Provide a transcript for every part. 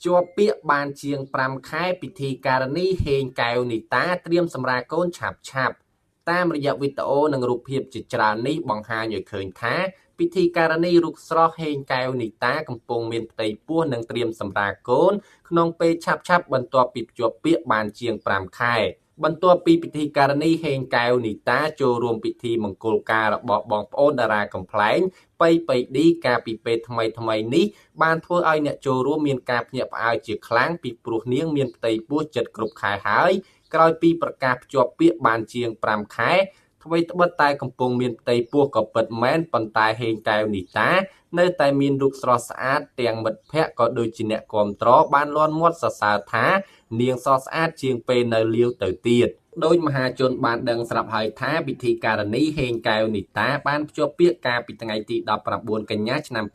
ជាប់ពាក្យបានជាង5ខែពិធីការនីហេងកែវនីតាត្រៀមសម្រាលកូនឆាប់ឆាប់តាមរយៈវីដេអូនិងរូបភាពជាច្រើននេះបង្ហាញឲ្យឃើញថាពិធីការនីរូបស្រស់ហេងកែវនីតាកំពុងមានផ្ទៃពោះនិងត្រៀមសម្រាលកូនក្នុងពេលឆាប់ឆាប់បន្ទាប់ពីភ្ជាប់ពាក្យបានជាង5ខែបន្ទាប់ពីពិធីការនីហេងកែវនីតាចូលរួមពិធីមង្គលការរបស់បងប្អូនតារាកំប្លែងប៉ីប៉ីឌីកាលពីពេលថ្មីថ្មីនេះបានធ្វើឲ្យអ្នកចូលរួមមានការភ្ញាក់ផ្អើលជាខ្លាំងពីព្រោះនាងមានផ្ទៃពោះជិតគ្រប់ខែហើយក្រោយពីប្រកាសភ្ជាប់ពាក្យបានជាង5ខែអ្វីត្បិតតែកំពុងមានផ្ទៃពោះក៏ពិតមែនប៉ុន្តែហេងកែវនីតានៅតែមានរូបស្រស់ស្អាតទាំងមិត្តភក្តិក៏ដូចជាអ្នកគាំទ្របានលាន់មាត់សរសើរថានាងស្រស់ស្អាតជាងពេលនៅលាវទៅទៀតដោយមហាជនបានដឹងស្រាប់ហើយថាពិធីការនីហេងកែវនីតាបានភ្ជាប់ពាក្យកាលពីថ្ងៃទី19កញ្ញាឆ្នាំ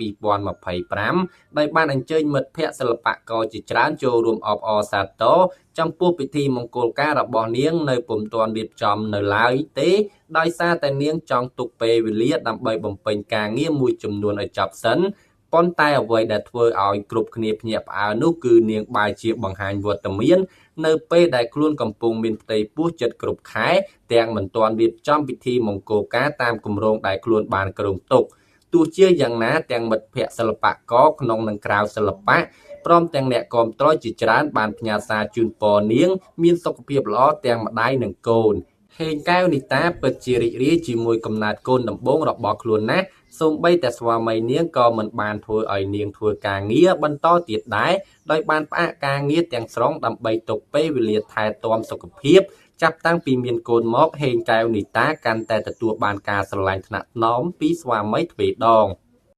2025ដោយបានអញ្ជើញមិត្តភក្តិសិល្បករជាច្រើនចូលរួមអបអរសាទរចំពោះពិធីមង្គលការរបស់នាងនៅពុំទាន់រៀបចំនៅឡើយទេដោយសារតែនាងចង់ទុកពេលវេលាដើម្បីបំពេញការងារមួយចំនួនឲ្យចប់សិនប៉ុន្តែអ្វីដែលធ្វើឲ្យគ្រប់គ្នាភ្ញាក់ផ្អើលនោះគឺនាងបែរជាបង្ហាញវត្តមាននៅពេលដែលខ្លួនកំពុងមានផ្ទៃពោះជិតគ្រប់ខែទាំងមិនទាន់រៀបចំពិធីមង្គលការតាមគម្រោងដែលខ្លួនបានគ្រោងទុកទោះជាយ៉ាងណាទាំងមិត្តភក្តិសិល្បករក្នុងនិងក្រៅសិល្បៈព្រមទាំងអ្នកគាំទ្រជាច្រើនបានផ្ញើសារជូនពរនាងមានសុខភាពល្អទាំងម្ដាយនិងកូនហេងកែវនីតាពិតជារីករាយជាមួយកំណើតកូនដំបូងរបស់ខ្លួនណាស់សូម្បីតែស្វាមីនាងក៏មិនបានធ្វើឲ្យនាងធ្វើការងារបន្តទៀតដែរដោយបានផ្អាកការងារទាំងស្រុងដើម្បីទុកពេលវេលាថែទាំសុខភាពចាប់តាំងពីមានកូនមកហេងកែវនីតាកាន់តែទទួលបានការស្រឡាញ់ថ្នាក់ថ្នមពីស្វាមីទ្វេដង។